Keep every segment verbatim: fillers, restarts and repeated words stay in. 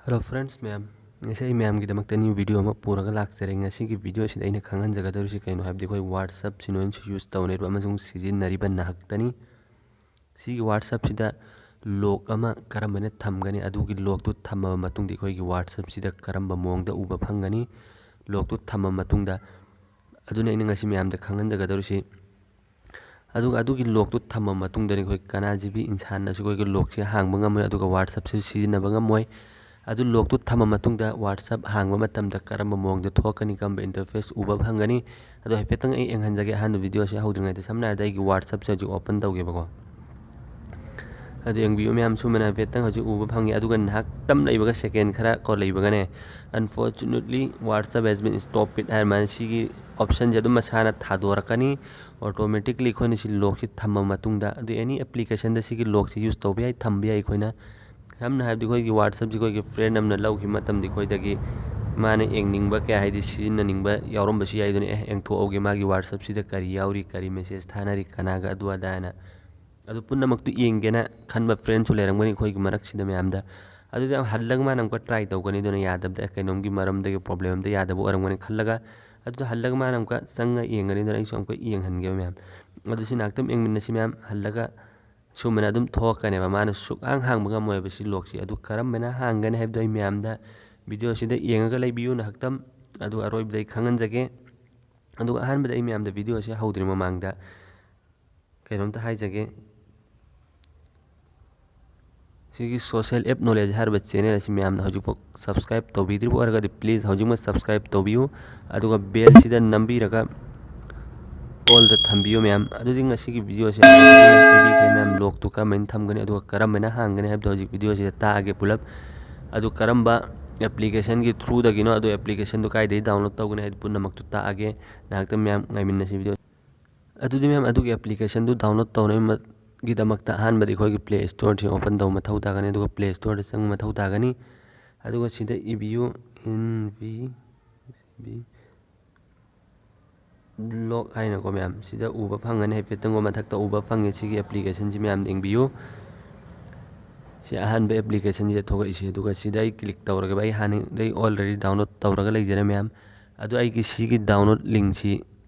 Hello friends ꯃꯌꯥꯝ, ꯉꯁꯤ ꯑꯩ ꯃꯌꯥꯝꯒꯤꯗꯃꯛꯇ new video ꯑꯃ ꯄꯨꯔꯒ ꯂꯥꯛꯆꯔꯦ꯫ ꯉꯁꯤꯒꯤ video ꯑꯁꯤꯗ ꯑꯩꯅ ꯈꯪꯍꯟꯖꯒꯗꯧꯔꯤꯁꯤ ꯀꯩꯅꯣ ꯍꯥꯏꯕꯗꯤ ꯑꯩꯈꯣꯏ WhatsApp ꯁꯤ ꯅꯣꯏꯅꯁꯨ use ꯇꯧꯅꯔꯤꯕ ꯑꯃꯁꯨꯡ ꯁꯤꯖꯤꯟꯅꯔꯤꯕ ꯅꯍꯥꯛꯇꯅꯤ꯫ ꯁꯤꯒꯤ WhatsApp ꯁꯤꯗ lock ꯑꯃ ꯀꯔꯝꯕꯅ ꯊꯝꯒꯅꯤ, ꯑꯗꯨꯒꯤ lock ꯇꯨ ꯊꯝꯃꯕ ꯃꯇꯨꯡꯗ ꯑꯩꯈꯣꯏꯒꯤ WhatsApp ꯁꯤꯗ ꯀꯔꯝꯕ ꯃꯑꯣꯡꯗ ꯎꯕ ꯐꯪꯒꯅꯤ? Lock ꯇꯨ ꯊꯝꯃꯕ ꯃꯇꯨꯡꯗ ꯑꯗꯨꯅ ꯑꯩꯅ ꯉꯁꯤ ꯃꯌꯥꯝꯗ ꯈꯪꯍꯟꯖꯒꯗꯧꯔꯤꯁꯤ꯫ ꯑꯗꯨꯒ ꯑꯗꯨꯒꯤ lock ꯇꯨ ꯊꯝꯃ ꯃꯇꯨꯡꯗꯅꯤ ꯑꯩꯈꯣꯏ ꯀꯅꯥ ꯖꯤꯕꯤ ꯏꯟꯁꯥꯟꯅꯁꯨ ꯑꯩꯈꯣꯏꯒꯤ lock ꯁꯦ ꯍꯥꯡꯕ ꯉꯝꯃꯣꯏ, ꯑꯗꯨꯒ WhatsApp ꯁꯦ ꯁꯤꯖꯤꯟꯅꯕ ꯉꯝꯃꯣꯏ꯫ ꯑꯗꯨ lock ꯇꯨ ꯊꯝꯃ ꯃꯇꯨꯡꯗ WhatsApp ꯍꯥꯡꯕ ꯃꯇꯝꯗ ꯀꯔꯝꯕ ꯃꯑꯣꯡꯗ ꯊꯣꯛꯀꯅꯤ, ꯀꯔꯝꯕ interface ꯎꯕ ꯐꯪꯒꯅꯤ, ꯑꯗꯨ ꯍꯥꯏꯐꯦꯠꯇꯪ ꯑꯩ ꯌꯦꯡꯍꯟꯖꯒꯦ꯫ ꯑꯍꯥꯟꯕ video ꯁꯦ ꯍꯧꯗ꯭ꯔꯤꯉꯩꯗ ꯁꯝꯅ ꯍꯥꯏꯔꯕꯗ ꯑꯩꯒꯤ WhatsApp ꯁꯦ ꯍꯧꯖꯤꯛ open ꯇꯧꯒꯦꯕꯀꯣ꯫ ꯑꯗꯨ ꯌꯦꯡꯕꯤꯌꯨ ꯃꯌꯥꯝ, ꯁꯨꯃꯥꯏꯅ ꯍꯥꯏꯐꯦꯠꯇꯪ ꯍꯧꯖꯤꯛ ꯎꯕ ꯐꯪꯉꯤ꯫ ꯑꯗꯨꯒ ꯉꯥꯏꯍꯥꯛꯇꯪ ꯂꯩꯕꯒ, second ꯈꯔ ꯀꯣ ꯂꯩꯕꯒꯅꯦ, "Unfortunately, WhatsApp has been stopped" ꯍꯥꯏꯔ ꯃꯥꯜꯂꯦ꯫ ꯁꯤꯒꯤ option ꯁꯦ ꯑꯗꯨꯝ ꯃꯁꯥꯅ ꯊꯥꯗꯣꯔꯛꯀꯅꯤ꯫ Automatically ꯑꯩꯈꯣꯏꯅ ꯁꯤ lock ꯁꯤ ꯊꯝꯃ ꯃꯇꯨꯡꯗ, ꯑꯗꯨ any application ꯗ ꯁꯤꯒꯤ lock ꯁꯤ use ꯇꯧꯕ ꯌꯥꯏ, ꯊꯝꯕ ꯌꯥꯏ ꯑꯩꯈꯣꯏꯅ꯫ ꯁꯝꯅ ꯍꯥꯏꯔꯕꯗ ꯑꯩꯈꯣꯏꯒꯤ WhatsApp ꯁꯤ ꯑꯩꯈꯣꯏꯒꯤ friend ꯑꯃꯅ ꯂꯧꯈꯤꯕ ꯃꯇꯝꯗ ꯑꯩꯈꯣꯏꯗꯒꯤ ꯃꯥꯅ ꯌꯦꯡꯅꯤꯡꯕ ꯀꯌꯥ ꯍꯥꯏꯗꯤ ꯁꯤꯖꯤꯟꯅꯅꯤꯡꯕ ꯌꯥꯎꯔꯝꯕꯁꯨ ꯌꯥꯏ꯫ ꯑꯗꯨꯅ "ꯑꯦ, ꯌꯦꯡꯊꯣꯛꯍꯧꯒꯦ ꯃꯥꯒꯤ WhatsApp ꯁꯤꯗ ꯀꯔꯤ ꯌꯥꯎꯔꯤ, ꯀꯔꯤ message ꯊꯥꯅꯔꯤ, ꯀꯅꯥꯒ ꯑꯗꯨ ꯑꯗꯥ" ꯍꯥꯏꯅ꯫ ꯑꯗꯨ ꯄꯨꯝꯅꯃꯛꯇꯨ ꯌꯦꯡꯒꯦꯅ ꯈꯟꯕ friend ꯁꯨ ꯂꯩꯔꯝꯒꯅꯤ ꯑꯩꯈꯣꯏꯒꯤ ꯃꯔꯛꯁꯤꯗ ꯃꯌꯥꯝꯗ꯫ ꯑꯗꯨꯗ ꯌꯥꯝ ꯍꯜꯂꯒ ꯃꯥꯅ ꯑꯃꯨꯛꯀ try ꯇꯧꯒꯅꯤ, ꯑꯗꯨꯅ ꯌꯥꯗꯕꯗ, ꯀꯩꯅꯣꯝꯒꯤ ꯃꯔꯝꯗꯒꯤ problem ꯑꯝꯗ ꯌꯥꯗꯕ ꯑꯣꯏꯔꯝꯒꯅꯤ ꯈꯜꯂꯒ꯫ ꯑꯗꯨꯗ ꯍꯜꯂꯒ ꯃꯥꯅ ꯑꯃꯨꯛꯀ ꯆꯪꯉ ꯌꯦꯡꯒꯅꯤ, ꯑꯗꯨꯅ ꯑꯩꯁꯨ ꯑꯃꯨꯛꯀ ꯌꯦꯡꯍꯟꯒꯦꯕ ꯃꯌꯥꯝ꯫ ꯑꯗꯨ ꯁꯤ ꯉꯥꯛꯇꯪ ꯌꯦꯡꯃꯤꯟꯅꯁꯤ ꯃꯌꯥꯝ꯫ ꯍꯜꯂꯒ ꯁꯨꯃꯥꯏꯅ ꯑꯗꯨꯝ ꯊꯣꯛꯂꯛꯀꯅꯦꯕ, ꯃꯥꯅ ꯁꯨꯛꯍꯥꯡ ꯍꯥꯡꯕ ꯉꯝꯃꯣꯏꯕ ꯁꯤ lock ꯁꯤ꯫ ꯑꯗꯨ ꯀꯔꯝꯕꯅ ꯍꯥꯡꯒꯅꯤ ꯍꯥꯏꯕꯗꯣ ꯑꯩ ꯃꯌꯥꯝꯗ video ꯁꯤꯗ ꯌꯦꯡꯉꯒ ꯂꯩꯕꯤꯌꯨ ꯉꯥꯏꯍꯥꯛꯇꯪ꯫ ꯑꯗꯨꯒ ꯑꯔꯣꯏꯕꯗ ꯑꯩ ꯈꯪꯍꯟꯖꯒꯦ꯫ ꯑꯗꯨꯒ ꯑꯍꯥꯟꯕꯗ ꯑꯩ ꯃꯌꯥꯝꯗ video ꯁꯤ ꯍꯧꯗ꯭ꯔꯤ ꯃꯃꯥꯡꯗ ꯀꯩꯅꯣꯝꯇ ꯍꯥꯏꯖꯒꯦ꯫ ꯁꯤꯒꯤ Social App Knowledge ꯍꯥꯏꯔꯤꯕ channel ꯑꯁꯤ ꯃꯌꯥꯝꯅ ꯍꯧꯖꯤꯛꯐꯥꯎ subscribe ꯇꯧꯕꯤꯗ꯭ꯔꯤꯕ ꯑꯣꯏꯔꯒꯗꯤ please ꯍꯧꯖꯤꯛꯃꯛ subscribe ꯇꯧꯕꯤꯌꯨ꯫ ꯑꯗꯨꯒ bell ꯁꯤꯗ ꯅꯝꯕꯤꯔꯒ all ꯗ ꯊꯝꯕꯤꯌꯨ ꯃꯌꯥꯝ꯫ ꯑꯗꯨꯗꯤ ꯉꯁꯤꯒꯤ video ꯁꯦ ꯍꯥꯏꯕꯤꯈ꯭ꯔꯦ ꯃꯌꯥꯝ, lock ꯇꯨ ꯀꯔꯝꯍꯥꯏꯅ ꯊꯝꯒꯅꯤ ꯑꯗꯨꯒ ꯀꯔꯝꯍꯥꯏꯅ ꯍꯥꯡꯒꯅꯤ ꯍꯥꯏꯕꯗꯣ ꯍꯧꯖꯤꯛ video ꯁꯤꯗ ꯇꯥꯛꯑꯒꯦ ꯄꯨꯂꯞ꯫ ꯑꯗꯨ ꯀꯔꯝꯕ application ꯒꯤ through ꯗꯒꯤꯅꯣ, ꯑꯗꯨ application ꯗꯨ ꯀꯥꯏꯗꯒꯤ download ꯇꯧꯒꯅꯤ ꯍꯥꯏꯗꯤ ꯄꯨꯝꯅꯃꯛꯇꯨ ꯇꯥꯛꯑꯒꯦ꯫ ꯉꯥꯏꯍꯥꯛꯇꯪ ꯃꯌꯥꯝ ꯉꯥꯏꯃꯤꯟꯅꯁꯤ video꯫ ꯑꯗꯨꯗꯤ ꯃꯌꯥꯝ ꯑꯗꯨꯒꯤ application ꯗꯨ download ꯇꯧꯅꯕꯒꯤꯗꯃꯛꯇ ꯑꯍꯥꯟꯕꯗ ꯑꯩꯈꯣꯏꯒꯤ Play Store ꯁꯤ open ꯇꯧꯕ ꯃꯊꯧ ꯇꯥꯒꯅꯤ, ꯑꯗꯨꯒ Play Store ꯗ ꯆꯪꯕ ꯃꯊꯧ ꯇꯥꯒꯅꯤ꯫ ꯑꯗꯨꯒ ꯁꯤꯗ ꯏꯕꯤꯌꯨ, "Invisible Lock" ꯍꯥꯏꯅꯀꯣ ꯃꯌꯥꯝ, ꯁꯤꯗ ꯎꯕ ꯐꯪꯒꯅꯤ, ꯍꯥꯏꯐꯦꯠꯇꯪꯀꯣ ꯃꯊꯛꯇ ꯎꯕ ꯐꯪꯉꯦ꯫ ꯁꯤꯒꯤ application ꯁꯤ ꯃꯌꯥꯝ ꯌꯦꯡꯕꯤꯌꯨ꯫ ꯁꯤ ꯑꯍꯥꯟꯕ ꯑꯦꯄ꯭ꯂꯤꯀꯦꯁꯟꯁꯤꯗ ꯊꯣꯛꯂꯛꯏꯁꯤ꯫ ꯑꯗꯨꯒ ꯁꯤꯗ ꯑꯩ ꯀ꯭ꯂꯤꯛ ꯇꯧꯔꯒꯦꯕ꯫ ꯑꯩ ꯍꯥꯟꯅꯗꯩ ꯑꯣꯜꯔꯦꯗꯤ ꯗꯥꯎꯟꯂꯣꯗ ꯇꯧꯔꯒ ꯂꯩꯖꯔꯦ ꯃꯌꯥꯝ꯫ ꯑꯗꯨ ꯑꯩꯒꯤ ꯁꯤꯒꯤ ꯗꯥꯎꯟꯂꯣꯗ ꯂꯤꯡꯁꯤ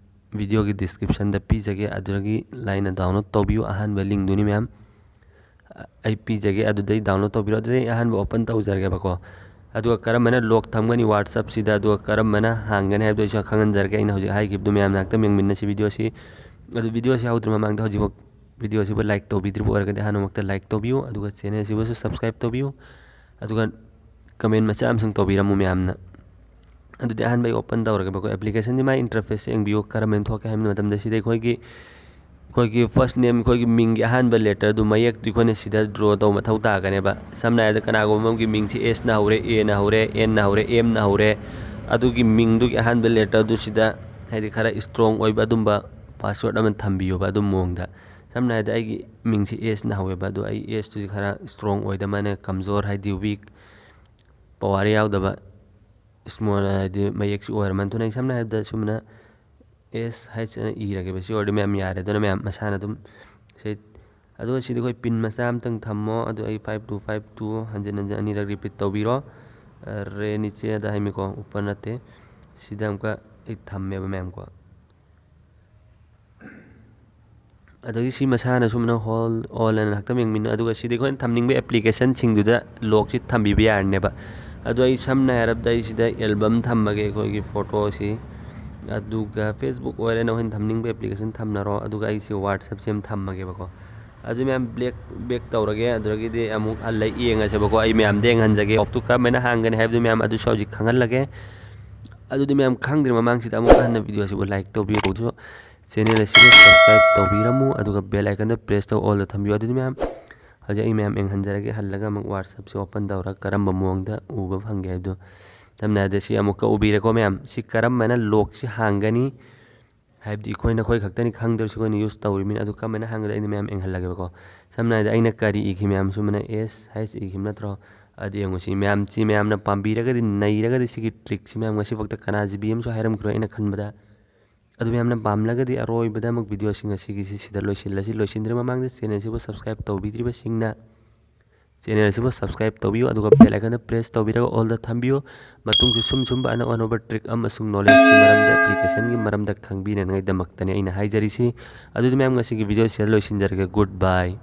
ꯚꯤꯗꯤꯑꯣꯒꯤ ꯗꯤꯁꯀ꯭ꯔꯤꯞꯁꯟꯗ ꯄꯤꯖꯒꯦ, ꯑꯗꯨꯗꯒꯤ ꯂꯥꯏꯅ ꯗꯥꯎꯟꯂꯣꯗ ꯇꯧꯕꯤꯌꯨ꯫ ꯑꯍꯥꯟꯕ ꯂꯤꯡꯗꯨꯅꯤ ꯃꯌꯥꯝ, ꯑꯩ ꯄꯤꯖꯒꯦ, ꯑꯗꯨꯗꯩ ꯗꯥꯎꯟꯂꯣꯗ ꯇꯧꯕꯤꯔꯣ꯫ ꯑꯗꯨꯗꯩ ꯑꯍꯥꯟꯕ ꯑꯣꯄꯟ ꯇꯧꯖꯔꯒꯦꯕꯀꯣ꯫ ꯑꯗꯨꯒ ꯀꯔꯝꯕꯅ ꯂꯣꯛ ꯊꯝꯒꯅꯤ ꯋꯥꯠꯁꯑꯞꯁꯤꯗ, ꯑꯗꯨꯒ ꯀꯔꯝꯕꯅ ꯍꯥꯡꯒꯅꯤ ꯍꯥꯏꯕꯗꯣ ꯑꯩꯁꯨ ꯈꯪꯍꯟꯖꯔꯒꯦ꯫ ꯑꯩꯅ ꯍꯧꯖꯤꯛ ꯍꯥꯏꯈꯤꯕꯗꯨ ꯃꯌꯥꯝ ꯉꯥꯛꯇ ꯌꯦꯡꯃꯤꯟꯅꯁꯤ ꯚꯤꯗꯤꯑꯣꯁꯤ꯫ ꯑꯗꯨ ꯚꯤꯗꯤꯑꯣꯁꯤ ꯍꯧꯗ꯭ꯔꯤ ꯃꯃꯥꯡꯗ ꯍꯧꯖꯤꯛꯐꯥꯎ ꯚꯤꯗꯤꯑꯣꯁꯤꯕꯨ ꯂꯥꯏꯛ ꯇꯧꯕꯤꯗ꯭ꯔꯤꯕ ꯑꯣꯏꯔꯒꯗꯤ ꯑꯍꯥꯟꯕꯃꯛꯇ ꯂꯥꯏꯛ ꯇꯧꯕꯤꯌꯨ, ꯑꯗꯨꯒ ꯆꯦꯅꯦꯜꯁꯤꯕꯨꯁꯨ ꯁꯕꯁꯀ꯭ꯔꯥꯏꯕ ꯇꯧꯕꯤꯌꯨ, ꯑꯗꯨꯒ ꯀꯃꯦꯟ ꯃꯆꯥ ꯑꯃꯁꯨꯡ ꯇꯧꯕꯤꯔꯝꯃꯨ ꯃꯌꯥꯝꯅ꯫ ꯑꯗꯨꯗꯤ ꯑꯍꯥꯟꯕ ꯑꯩ ꯑꯣꯄꯟ ꯇꯧꯔꯒꯦꯕꯀꯣ꯫ ꯑꯦꯄ꯭ꯂꯤꯀꯦꯁꯟꯁꯤ ꯃꯥꯏ ꯏꯟꯇꯔꯐꯦꯁꯁꯦ ꯌꯦꯡꯕꯤꯌꯨ, ꯀꯔꯝꯍꯥꯏꯅ ꯊꯣꯛꯀꯦ ꯍꯥꯏꯕ ꯃꯇꯝꯗ ꯁꯤꯗ ꯑꯩꯈꯣꯏꯒꯤ, ꯑꯩꯈꯣꯏꯒꯤ ꯐꯥꯔꯁ ꯅꯦꯝ, ꯑꯩꯈꯣꯏꯒꯤ ꯃꯤꯡꯒꯤ ꯑꯍꯥꯟꯕ ꯂꯦꯇꯔꯗꯨ ꯃꯌꯦꯛꯇꯨ ꯑꯩꯈꯣꯏꯅ ꯁꯤꯗ ꯗ꯭ꯔꯣ ꯇꯧꯕ ꯃꯊꯧ ꯇꯥꯒꯅꯦꯕ꯫ ꯁꯝꯅ ꯍꯥꯏꯔꯕꯗ ꯀꯅꯥꯒꯨꯝꯕ ꯑꯃꯒꯤ ꯃꯤꯡꯁꯤ ꯑꯦꯁꯅ ꯍꯧꯔꯦ, ꯑꯦꯅ ꯍꯧꯔꯦ, ꯑꯦꯟꯅ ꯍꯧꯔꯦ, ꯑꯦꯝꯅ ꯍꯧꯔꯦ, ꯑꯗꯨꯒꯤ ꯃꯤꯡꯗꯨꯒꯤ ꯑꯍꯥꯟꯕ ꯂꯦꯇꯔꯗꯨ ꯁꯤꯗ ꯍꯥꯏꯗꯤ ꯈꯔ ꯏꯁꯇ꯭ꯔꯣꯡ ꯑꯣꯏꯕ ꯑꯗꯨꯝꯕ ꯄꯥꯁꯋꯥꯔꯗ ꯑꯃ ꯊꯝꯕꯤꯌꯣꯕ꯫ ꯑꯗꯨꯝ ꯃꯑꯣꯡꯗ ꯁꯝꯅ ꯍꯥꯏꯔꯕꯗ ꯑꯩꯒꯤ ꯃꯤꯡꯁꯤ ꯑꯦꯁꯅ ꯍꯧꯋꯦꯕ, ꯑꯗꯣ ꯑꯩ ꯑꯦꯁꯇꯨꯁꯤ ꯈꯔ ꯏꯁꯇ꯭ꯔꯣꯡ ꯑꯣꯏꯗꯕ, ꯃꯥꯅ ꯀꯝꯖꯣꯔ ꯍꯥꯏꯗꯤ ꯋꯤꯛ, ꯄꯋꯥꯔ ꯌꯥꯎꯗꯕ, ꯏꯁꯃꯣꯜ ꯍꯥꯏꯗꯤ ꯃꯌꯦꯛꯁꯤ ꯑꯣꯏꯔꯃꯅꯤ꯫ ꯑꯗꯨꯅ ꯑꯩ ꯁꯝꯅ ꯍꯥꯏꯔꯕꯗ ꯁꯨꯝꯅ ꯑꯦꯁ ꯍꯩꯆ ꯑꯅ ꯏꯔꯒꯦꯕ꯫ ꯁꯤ ꯑꯣꯏꯔꯗꯤ ꯃꯌꯥꯝ ꯌꯥꯔꯦ꯫ ꯑꯗꯨꯅ ꯃꯌꯥꯝ ꯃꯁꯥꯅ ꯑꯗꯨꯝ ꯁꯤ, ꯑꯗꯨꯒ ꯁꯤꯗ ꯑꯩꯈꯣꯏ ꯄꯤꯟ ꯃꯆꯥ ꯑꯃꯇꯪ ꯊꯝꯃꯣ꯫ ꯑꯗꯨ ꯑꯩ ꯐꯥꯏꯚ ꯇꯨ ꯐꯥꯏꯚ ꯇꯨ ꯍꯟꯖꯤꯟ ꯍꯟꯖꯤꯟ ꯑꯅꯤꯔꯛ ꯔꯤꯄꯤꯠ ꯇꯧꯕꯤꯔꯣ꯫ ꯔꯦ ꯅꯤꯆꯦꯗ ꯍꯥꯏꯃꯤꯀꯣ, ꯎꯞꯄꯔ ꯅꯠꯇꯦ꯫ ꯁꯤꯗ ꯑꯃꯨꯛꯀ ꯑꯩ ꯊꯝꯃꯦꯕ ꯃꯌꯥꯝꯀꯣ꯫ ꯑꯗꯒꯤ ꯁꯤ ꯃꯁꯥꯅ ꯁꯨꯝꯅ ꯍꯣꯜ ꯑꯣꯜ ꯑꯅ ꯉꯥꯛꯇꯪ ꯌꯦꯡꯃꯤꯟꯅ꯫ ꯑꯗꯨꯒ ꯁꯤꯗꯤ ꯑꯩꯈꯣꯏꯅ ꯊꯝꯅꯤꯡꯕ ꯑꯦꯄ꯭ꯂꯤꯀꯦꯁꯟꯁꯤꯡꯗꯨꯗ ꯂꯣꯛꯁꯤ ꯊꯝꯕꯤꯕ ꯌꯥꯔꯅꯦꯕ꯫ ꯑꯗꯣ ꯑꯩ ꯁꯝꯅ ꯍꯥꯏꯔꯕꯗ ꯑꯩ ꯁꯤꯗ ꯑꯦꯜꯕꯝ ꯊꯝꯃꯒꯦ, ꯑꯩꯈꯣꯏꯒꯤ ꯐꯣꯇꯣꯁꯤ꯫ ꯑꯗꯨꯒ ꯐꯦꯁꯕꯨꯛ ꯑꯣꯏꯔꯦ, ꯅꯈꯣꯏꯅ ꯊꯝꯅꯤꯡꯕ ꯑꯦꯄ꯭ꯂꯤꯀꯦꯁꯟ ꯊꯝꯅꯔꯣ꯫ ꯑꯗꯨꯒ ꯑꯩꯁꯤ ꯋꯥꯠꯁꯑꯞꯁꯤ ꯑꯃ ꯊꯝꯃꯒꯦꯕꯀꯣ꯫ ꯑꯗꯨ ꯃꯌꯥꯝ ꯕꯦꯛ, ꯕꯦꯛ ꯇꯧꯔꯒꯦ꯫ ꯑꯗꯨꯗꯒꯤꯗꯤ ꯑꯃꯨꯛ ꯍꯜꯂ ꯌꯦꯡꯉꯁꯦꯕꯀꯣ꯫ ꯑꯩ ꯃꯌꯥꯝꯗ ꯌꯦꯡꯍꯟꯖꯒꯦ꯫ ꯂꯣꯛꯇꯨ ꯀꯔꯝꯍꯥꯏꯅ ꯍꯥꯡꯒꯅꯤ ꯍꯥꯏꯕꯗꯨ ꯃꯌꯥꯝ ꯑꯗꯨꯁꯨ ꯍꯧꯖꯤꯛ ꯈꯪꯍꯜꯂꯒꯦ꯫ ꯑꯗꯨꯗꯤ ꯃꯌꯥꯝ ꯈꯪꯗ꯭ꯔꯤ ꯃꯃꯥꯡꯁꯤꯗ ꯑꯃꯨꯛ ꯍꯟꯅ ꯚꯤꯗꯤꯑꯣꯁꯤꯕꯨ ꯂꯥꯏꯛ ꯇꯧꯕꯤꯌꯨ꯫ ꯆꯦꯅꯦꯜ ꯑꯁꯤꯕꯨ ꯁꯕꯁꯀ꯭ꯔꯥꯏꯕ ꯇꯧꯕꯤꯔꯝꯃꯨ, ꯑꯗꯨꯒ ꯕꯦꯜ ꯑꯥꯏꯀꯟꯗ ꯄ꯭ꯔꯦꯁ ꯇꯧ ꯑꯣꯜꯗ ꯊꯝꯕꯤꯌꯨ꯫ ꯑꯗꯨꯗꯤ ꯃꯌꯥꯝ ꯍꯧꯖꯤꯛ ꯑꯩ ꯃꯌꯥꯝ ꯌꯦꯡꯍꯟꯖꯔꯒꯦ꯫ ꯍꯜꯂꯒ ꯑꯃꯨꯛ ꯋꯥꯠꯁꯑꯞꯁꯦ ꯑꯣꯄꯟ ꯇꯧꯔꯒ ꯀꯔꯝꯕ ꯃꯑꯣꯡꯗ ꯎꯕ ꯐꯪꯒꯦ ꯍꯥꯏꯕꯗꯣ꯫ ꯁꯝꯅ ꯍꯥꯏꯔꯕꯗ ꯁꯤ ꯑꯃꯨꯛꯀ ꯎꯕꯤꯔꯦꯀꯣ ꯃꯌꯥꯝ꯫ ꯁꯤ ꯀꯔꯝꯕꯅ ꯂꯣꯛꯁꯤ ꯍꯥꯡꯒꯅꯤ ꯍꯥꯏꯕꯗꯤ ꯑꯩꯈꯣꯏ ꯅꯈꯣꯏ ꯈꯛꯇꯅꯤ ꯈꯪꯗ꯭ꯔꯤꯁꯤ, ꯑꯩꯈꯣꯏꯅ ꯌꯨꯁ ꯇꯧꯔꯤꯃꯤꯅ꯫ ꯑꯗꯨ ꯀꯔꯝꯕꯅ ꯍꯥꯡꯒꯗꯤ ꯑꯩꯅ ꯃꯌꯥꯝ ꯌꯦꯡꯍꯜꯂꯒꯦꯕꯀꯣ꯫ ꯁꯝꯅ ꯍꯥꯏꯔꯕꯗ ꯑꯩꯅ ꯀꯔꯤ ꯏꯈꯤ ꯃꯌꯥꯝ? ꯁꯨꯃꯥꯏꯅ ꯑꯦꯁ ꯍꯩꯆ ꯏꯈꯤꯕ ꯅꯠꯇ꯭ꯔꯣ? ꯑꯗꯨ ꯌꯦꯡꯉꯨ, ꯁꯤ ꯃꯌꯥꯝ, ꯁꯤ ꯃꯌꯥꯝꯅ ꯄꯥꯝꯕꯤꯔꯒꯗꯤ, ꯅꯩꯔꯒꯗꯤ ꯁꯤꯒꯤ ꯇ꯭ꯔꯤꯛꯁꯤ ꯃꯌꯥꯝ ꯉꯁꯤꯐꯥꯎꯗ ꯀꯅꯥ ꯖꯤ ꯕꯤ ꯑꯃꯁꯨ ꯍꯥꯏꯔꯝꯈꯤꯔꯣꯏ ꯑꯩꯅ ꯈꯟꯕꯗ꯫ ꯑꯗꯨ ꯃꯌꯥꯝꯅ ꯄꯥꯝꯂꯒꯗꯤ ꯑꯔꯣꯏꯕꯗ ꯑꯃꯨꯛ ꯚꯤꯗꯤꯑꯣꯁꯤꯡ ꯑꯁꯤꯒꯤꯁꯤ ꯁꯤꯗ ꯂꯣꯏꯁꯤꯜꯂꯁꯤ꯫ ꯂꯣꯏꯁꯤꯟꯗ꯭ꯔꯤ ꯃꯃꯥꯡꯗ ꯆꯦꯅꯦꯜꯁꯤꯕꯨ ꯁꯕꯁꯀ꯭ꯔꯥꯏꯕ ꯇꯧꯕꯤꯗ꯭ꯔꯤꯕꯁꯤꯡꯅ ꯆꯦꯅꯦꯜ ꯑꯁꯤꯕꯨ ꯁꯕꯁꯀ꯭ꯔꯥꯏꯕ ꯇꯧꯕꯤꯌꯨ, ꯑꯗꯨꯒ ꯕꯦꯜ ꯑꯥꯏꯀꯟꯗ ꯄ꯭ꯔꯦꯁ ꯇꯧꯕꯤꯔꯒ ꯑꯣꯜꯗ ꯊꯝꯕꯤꯌꯨ꯫ ꯃꯇꯨꯡꯁꯨ ꯁꯨꯝ ꯁꯨꯝꯕ ꯑꯅꯧ ꯑꯅꯧꯕ ꯇ꯭ꯔꯤꯛ ꯑꯃꯁꯨꯡ ꯅꯣꯂꯦꯖꯀꯤ ꯃꯔꯝꯗ, ꯑꯦꯄ꯭ꯂꯤꯀꯦꯁꯟꯒꯤ ꯃꯔꯝꯗ ꯈꯪꯕꯤꯅꯅꯉꯥꯏꯗꯃꯛꯇꯅꯤ ꯑꯩꯅ ꯍꯥꯏꯖꯔꯤꯁꯤ꯫ ꯑꯗꯨꯗꯤ ꯃꯌꯥꯝ, ꯉꯁꯤꯒꯤ ꯚꯤꯗꯤꯑꯣ ꯁꯤꯗ ꯂꯣꯏꯁꯤꯟꯖꯔꯒꯦ꯫ ꯒꯨꯗ ꯕꯥꯏ꯫